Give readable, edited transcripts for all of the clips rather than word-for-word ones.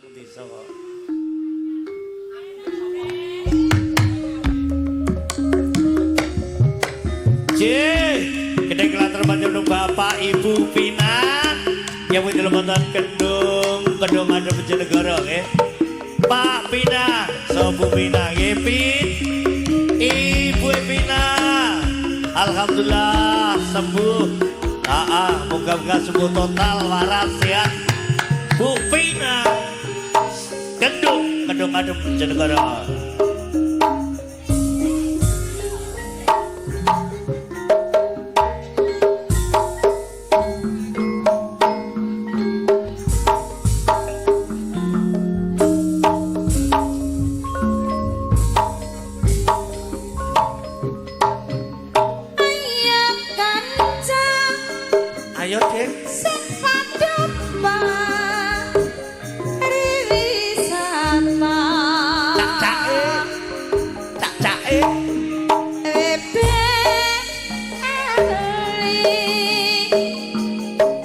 Aku desa kok. Cih, gede kelater panjenengan Bapak Ibu Pina yang wonten wonten Kedung Kedung Adem Bojonegoro nggih. Pak Pina, Sobu Pina nggih Pin. Ibu Pina. Alhamdulillah sembuh. Moga-moga sembuh total waras sehat. Bu Pina. Kedung Kedung Adem Bojonegoro. Ayo, Dek. Sing padha pariwisata. Cak-cake. Cak-cake.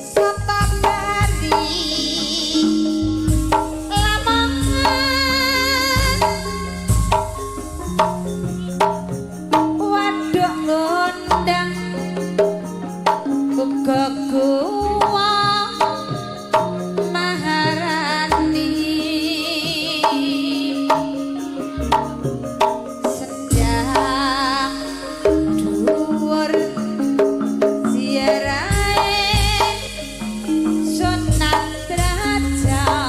Soto Bali Lamongan waduk ngundang uga gua Maharani sendang dhuwur ziarahe Sunan Derajat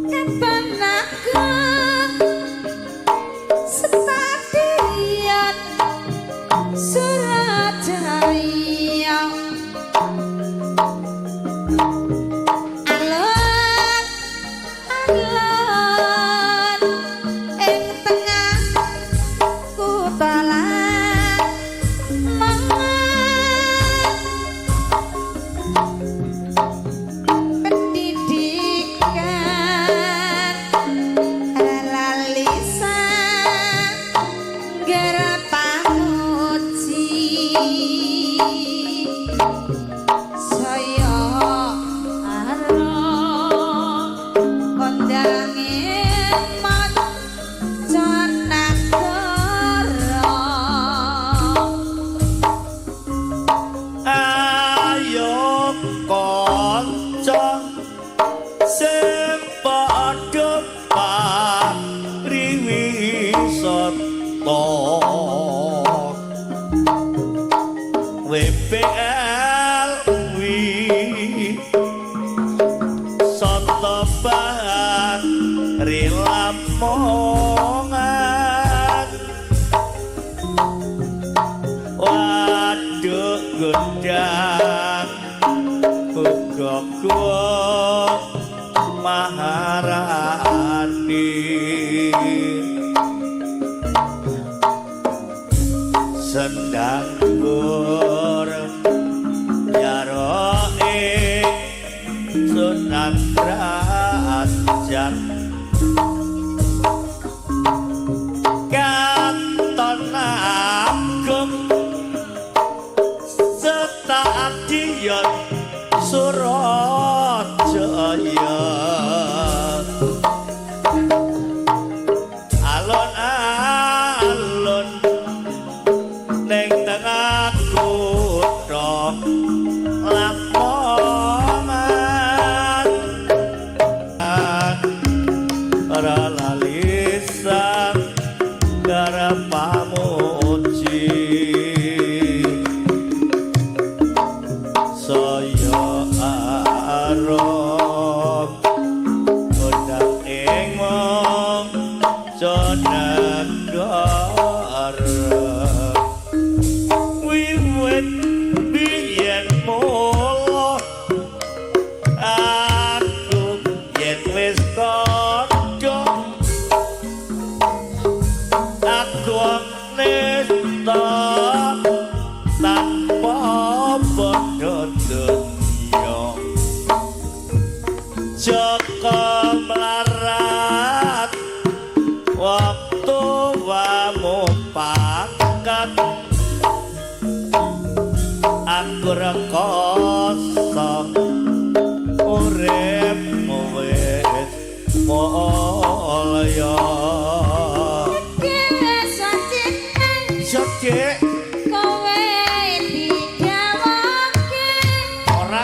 katon agung Stadion Surajaya alon alon ing tengah kutha Lamongan pendidikan lalisa pamuji saya arum kondange mancanegara. Ayo kanca sing padha pariwisata WPL wi soto Bari Lamongan waduk gondang uga gua Maharani sendang dhuwur yaroe Sunan Derajat katon agung Stadion Surajaya alon-alon ning tengah kutha Lamongan ora lali sang pamuji saya arum kondang ing mancanegara wiwit biyen mula aku yen wis kandha aku nista tanpa padha donya.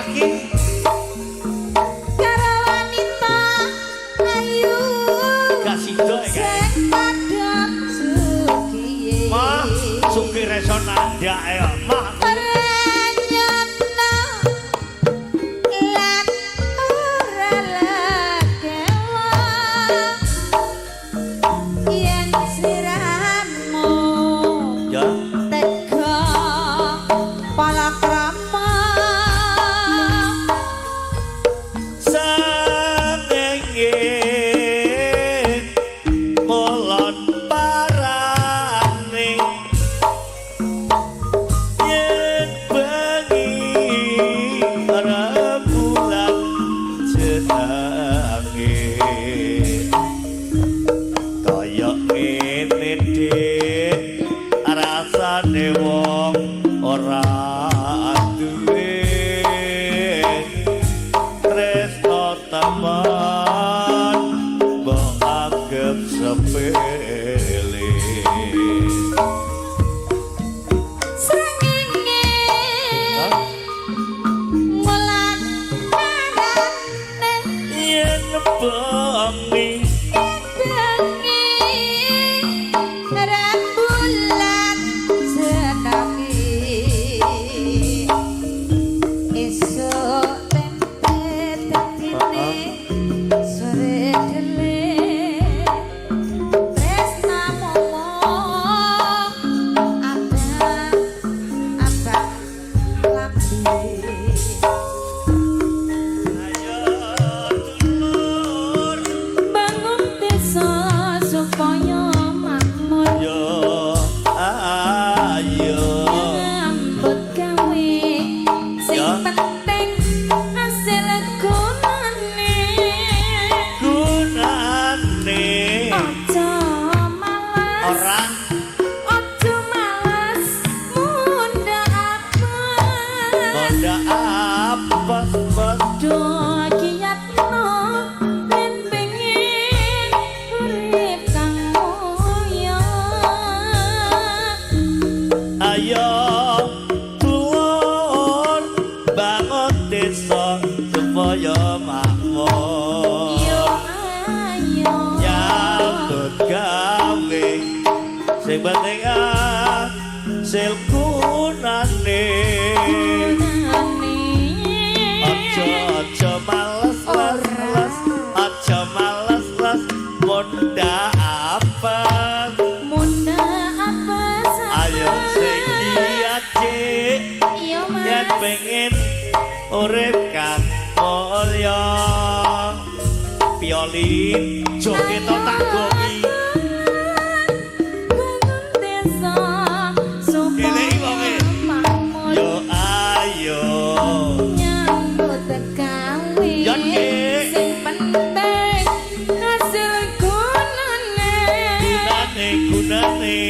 Lagi. Karo wanita ayu Gak sido ya kae. Sing padha sugihe. Mah, sugih reso nandak ya. Mah, Ora nyono lan ora lekewa yen sliramu ya. Tega palakrama. Sangenge kolon parane yen bengi rembulan jenenge kaya ngene, Dik, rasane wong ora duwe tresno temen mbok anggep sepele. Srengenge mulan parane Yen bengi bengi rembulan jenenge esuk tempe dadine sore dele tresnamu mung abang abang lambe. Ayo, dulur. Bangun desa supaya makmur. Yo ayo. Nyambut gawe sing Ya. penting hasil gunane. Gunane. Aja malas. Ora. Aja malas munda apes. Munda apes bos. Do kiyatno yen pengen urip kang mulya. Ayo, dulur, bangun desa supaya makmur. Yo ayo. Nyambut gawe sing penting hasil gunane. Gunane. Aja aja males les les, aja males les munda apes. Munda apes. Ayo sing giat, Cik. Iya, Yen Mas. Pengen urip kang mulya. Piolin joget tak gongi. Bangun desa supaya Eleki wonge. Makmur. Yo ayo. Nyambut gawe Ya, Dik. sing penting hasil gunane. Gunane, gunane.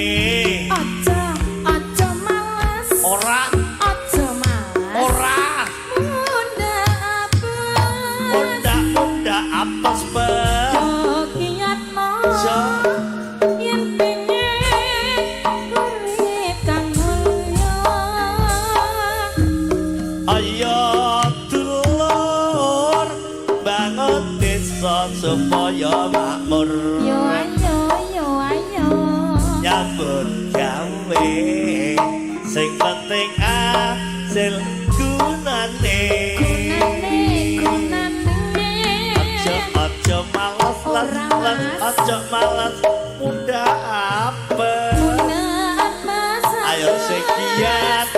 Aja aja males. Ora. Aja males. Ora. Munda apes. Munda munda apes bes. Yo kiyatno Ja. Yen pengen urip kang mulya. Ayo, dulur, bangun desa supaya makmur. Yo ayo, yo ayo. Nyambut gawe sing penting hasil gunane. Gunane, gunane. Aja aja males les Ora, les, Mas. Aja males munda apes. Munda apes. Ayo sing giat.